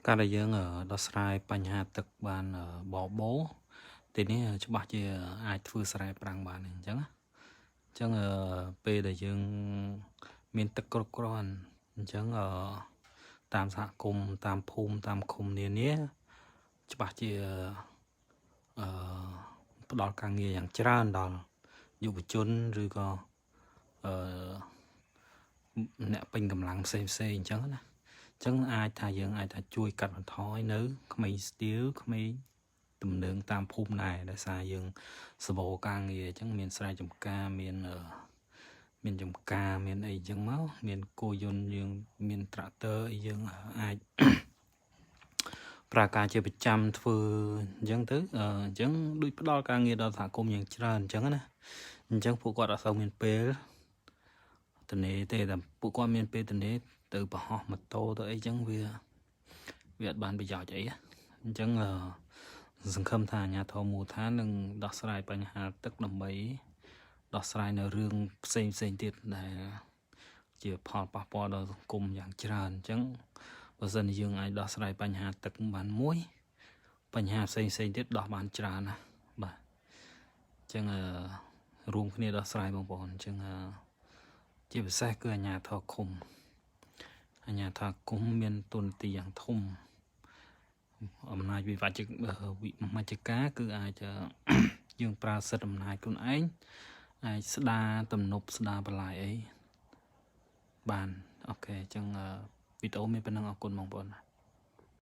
ការដែលយើងដោះស្រាយបញ្ហាទឹកបានបបោទីនេះច្បាស់ជាអាចធ្វើស្រែប្រាំងបានអញ្ចឹងណាអញ្ចឹងពេលដែលយើងមានទឹកគ្រប់គ្រាន់អញ្ចឹងតាមសហគមន៍តាមភូមិតាមឃុំនានាច្បាស់ជាអឺផ្ដល់ការងារយ៉ាងច្រើនដល់យុវជនឬក៏អឺអ្នកពេញកម្លាំងផ្សេងផ្សេងអញ្ចឹងណាអញ្ចឹងអាចថាយើងអាចថាជួយកាត់បន្ថយនៅក្មេងស្ទាវក្មេងទំនើងតាមភូមិដែរដោយសារយើងសបោការងារអញ្ចឹងមានស្រែចម្ការមានមានចំការមានអីអញ្ចឹងមកមានគោយន្តយើងមានត្រាក់ទ័រអីយើងអាច ប្រើការជាប្រចាំធ្វើអញ្ចឹងទៅអញ្ចឹងដូចផ្ដល់ការងារដល់សហគមន៍យ៉ាងច្រើនអញ្ចឹងណាអញ្ចឹងពួកគាត់អត់សូវមានពេលទំនេរទេតែពួកគាត់មានពេលទំនេរទៅបង្ហោះម៉ូតូទៅអីចឹងវាវាអត់បានប្រយោជន៍អីអញ្ចឹងសង្ឃឹមថាអាជ្ញាធរមូលដ្ឋាននឹងដោះស្រាយបញ្ហាទឹកដើម្បីដោះស្រាយនៅរឿងផ្សេងផ្សេងទៀតដែលជាផលប៉ះពាល់ដល់សង្គមយ៉ាងច្រើនអញ្ចឹងបើសិនជាយើងអាចដោះស្រាយបញ្ហាទឹកបានមួយបញ្ហាផ្សេងផ្សេងទៀតដោះបានច្រើនណាបាទអញ្ចឹងអឺរួមគ្នាដោះស្រាយបងប្អូនអញ្ចឹងជាពិសេសគឺអាជ្ញាធរឃុំអាជ្ញាធរឃុំមានតួនាទីយ៉ាងធំអំណាចវិវត្តវិមជ្ឈការគឺអាចយើងប្រើសិទ្ធិអំណាចខ្លួនឯងអាចស្ដារទំនប់ស្ដារបន្លាយអីបាន OK អញ្ចឹងវីដេអូមានប៉ុណ្ណឹងអរគុណបងប្អូន។